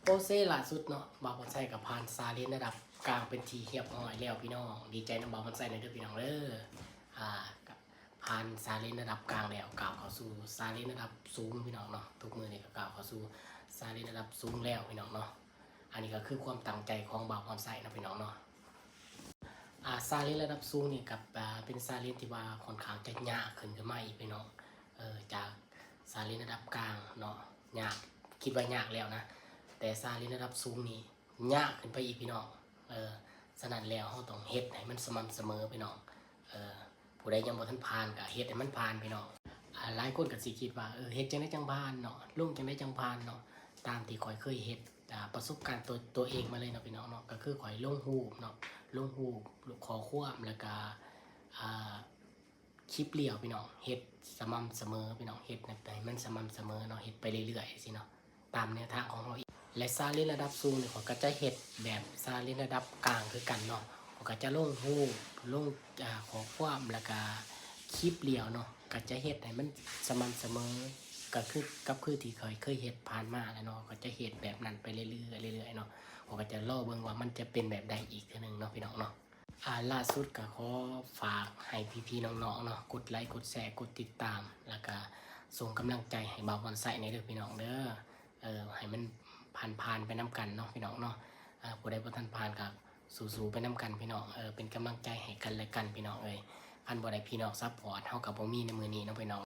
ໂອເຄ ລ່າສຸດເນາະ ບ່າວພອນໄຊກໍຜ່ານຊາເລນລະດັບກາງເປັນທີ່ຮຽບຮ້ອຍແລ້ວພີ່ນ້ອງ. ດີໃຈນຳບ່າວພອນໄຊນຳເດີພີ່ນ້ອງເດີ. ອ່າ ກໍຜ່ານຊາເລນລະດັບກາງແລ້ວ ກ້າວເຂົ້າສູ່ຊາເລນລະດັບສູງພີ່ນ້ອງເນາະ. ທຸກມື້ນີ້ກໍກ້າວເຂົ້າສູ່ຊາເລນລະດັບສູງແລ້ວພີ່ນ້ອງເນາະ. ອັນນີ້ກໍຄືຄວາມຕັ້ງໃຈຂອງບ່າວພອນໄຊເນາະພີ່ນ້ອງເນາະ. ອ່າ ຊາເລນລະດັບສູງນີ້ກໍ ອ່າ ເປັນຊາເລນທີ່ວ່າຂ້ອນຂ້າງຈະຍາກຂຶ້ນ ຂຶ້ນມາອີກພີ່ນ້ອງ. ເອີ ຈາກຊາເລນລະດັບກາງເນາະ ຍາກ ຄິດວ່າຍາກແລ້ວນະ ແຕ່ຊາເລນລະດັບສູງນີ້ຍາກຂຶ້ນໄປອີກພີ່ນ້ອງ. ເອີ ສະນັ້ນແລ້ວເຮົາຕ້ອງເຮັດໃຫ້ມັນສະໝ່ຳສະເໝີພີ່ນ້ອງ. ເອີ ຜູ້ໃດຍັງບໍ່ທັນຜ່ານກໍເຮັດໃຫ້ມັນຜ່ານພີ່ນ້ອງ. ອ່າ ຫຼາຍຄົນກໍຊິຄິດວ່າ ເອີ ເຮັດຈັ່ງໃດຈັ່ງຜ່ານເນາະ ລົງຈັ່ງໃດຈັ່ງຜ່ານເນາະ. ຕາມທີ່ຂ້ອຍເຄີຍເຮັດ ອ່າ ປະສົບການຕົວ ຕົວເອງມາເລີຍເນາະພີ່ນ້ອງເນາະ. ກໍຄືຂ້ອຍລົງຮູບເນາະ ລົງຮູບ ຂໍ້ຄວາມ ແລ້ວກໍ ອ່າ ຄລິບລຽວພີ່ນ້ອງ ເຮັດສະໝ່ຳສະເໝີພີ່ນ້ອງ ເຮັດໃຫ້ມັນສະໝ່ຳສະເໝີເນາະ ເຮັດໄປເລື້ອຍໆ ຈັ່ງຊີ້ເນາະ ຕາມແນວທາງຂອງເຮົາເອງ. ແລະ ຊາເລນລະດັບສູງນີ້ ຂ້ອຍກໍຈະເຮັດແບບຊາເລນລະດັບກາງຄືກັນເນາະ. ຂ້ອຍກໍຈະລົງຮູບ ລົງ ອ່າ ຂໍ້ຄວາມ ແລ້ວກໍຄລິບລຽວເນາະ ກໍຈະເຮັດໃຫ້ມັນສະໝ່ຳສະເໝີ ກໍຄື ກັບຄືທີ່ຂ້ອຍເຄີຍເຮັດຜ່ານມາແຫຼະເນາະ. ກໍຈະເຮັດແບບນັ້ນໄປເລື້ອຍໆ ເລື້ອຍໆ ເນາະ. ຂ້ອຍກໍຈະລໍເບິ່ງວ່າມັນຈະເປັນແບບໃດອີກເທື່ອໜຶ່ງເນາະ ພີ່ນ້ອງເນາະ. ອ່າ ລ່າສຸດກໍຂໍຝາກໃຫ້ພີ່ໆ ນ້ອງໆ ເນາະ ກົດໄລ ກົດແຊ ກົດຕິດຕາມ ແລ້ວກໍສົ່ງກຳລັງໃຈໃຫ້ບ່າວພອນໄຊແດ່ເດີພີ່ນ້ອງເດີ. ເອີ ໃຫ້ມັນຜ່ານໆ ໄປນຳກັນເນາະ ພີ່ນ້ອງເນາະ. ເອີ ຜູ້ໃດບໍ່ທັນຜ່ານກໍສູ້ໆ ໄປນຳກັນພີ່ນ້ອງ. ເອີ ເປັນກຳລັງໃຈໃຫ້ກັນແລະກັນພີ່ນ້ອງເອີຍ. ຄັນບໍ່ໄດ້ພີ່ນ້ອງຊັບພອດ ເຮົາກໍບໍ່ມີໃນມື້ນີ້ເນາະ ພີ່ນ້ອງ.